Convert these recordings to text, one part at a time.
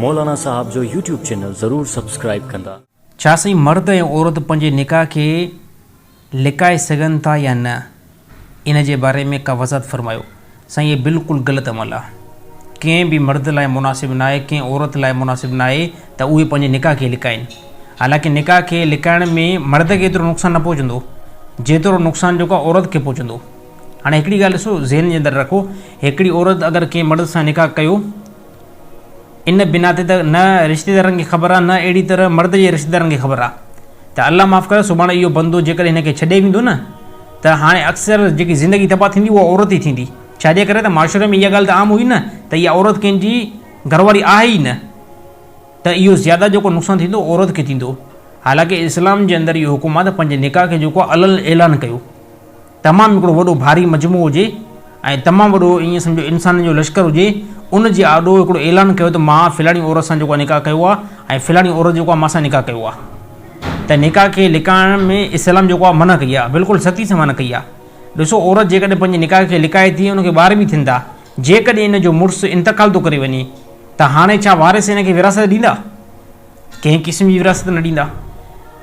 مولانا صاحب جو YouTube channel ضرور سبسڪرائيب ڪندا. ڇا سائين مرد ۽ عورت پنهنجي نڪاح کي لڪائي سگهن ٿا يا نه ان جي باري ۾ ڪا وضاحت فرمايو. سائين هي بلڪل غلط عمل آ ڪنهن به مرد لاء مناسب ناهي ڪنهن عورت لاء مناسب ناهي ته اهي پنهنجي نڪاح کي لڪائين حالانڪه نڪاح کي لڪائڻ ۾ مرد کي ايترو نقصان نه پهچندو جيترو نقصان جيڪو آ عورت کي پهچندو. هاڻي هڪڙي ڳالهه ڏسو ذهن جي اندر رکو هڪڙي عورت اگر ڪنهن مرد سان نڪاح ڪيو ان بنا تي ته نه رشتيدارن کي خبر آهي نه اهڙي طرح مرد جي رشتيدارن کي خبر آهي ته الله معاف ڪري سڀاڻي اهو بندو جيڪڏهن هن کي ڇڏي ويندو نه ته هاڻي اڪثر جيڪي زندگي تباهه ٿيندي اها عورت ئي ٿيندي ڇاجي ڪري ته معاشري ۾ اها ڳالهه ته عام هئي نه ته اها عورت ڪنهن جي گهرواري آهي ئي نه ته اهو زياده جيڪو نقصان ٿيندو عورت کي ٿيندو حالانڪه اسلام جي اندر اهو حڪم آهي ته پنهنجي نڪاح کي جيڪو علل اعلان ڪيو تمام هڪڙو وڏو ڀاري مجموعو هجي ۽ تمام وڏو ائين سمجهو انسانن جو لشڪر هجي ان جي آڏو هڪڙو اعلان ڪيو ته مان فلاڻي عورت سان جيڪو آهي نڪاح ڪيو آهي ۽ فلاڻي عورت جيڪو آهي مان سان نڪاح ڪيو آهي ته نڪاح کي لڪائڻ ۾ اسلام جيڪو آهي منع ڪئي آهي بلڪل سختي سان منع ڪئي آهي ڏسو عورت جيڪڏهن پنهنجي نڪاح کي لڪائي ٿي ان کي ٻار به ٿين ٿا جيڪڏهن ان جو مڙس انتقال ٿو ڪري وڃي ته هاڻي ڇا وارث ان کي وراثت ڏيندا؟ ڪنهن قسم جي وراثت نه ڏيندا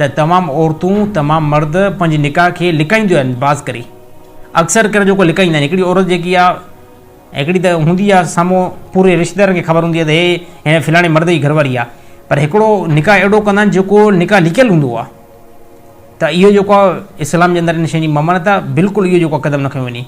ته تمام عورتون تمام مرد پنهنجي نڪاح کي لڪائينديون آهن باز ڪري اڪثر ڪري جيڪو لڪائيندا آهن هڪڙي عورت جيڪي آهي هڪڙي ته هوندي آهي سامهون پوري رشتيدارن کي خبر هوندي آهي ته هي هن فلاڻي مرد جي گهر واري آهي پر هڪڙو نڪاح اهڙو ڪندا آهن جيڪو نڪاح لڪيل هوندو آهي ته اهو جيڪو آهي اسلام جي اندر ان شيء جي ممانعت آهي بلڪل اهو جيڪو قدم نه کنيو وڃي.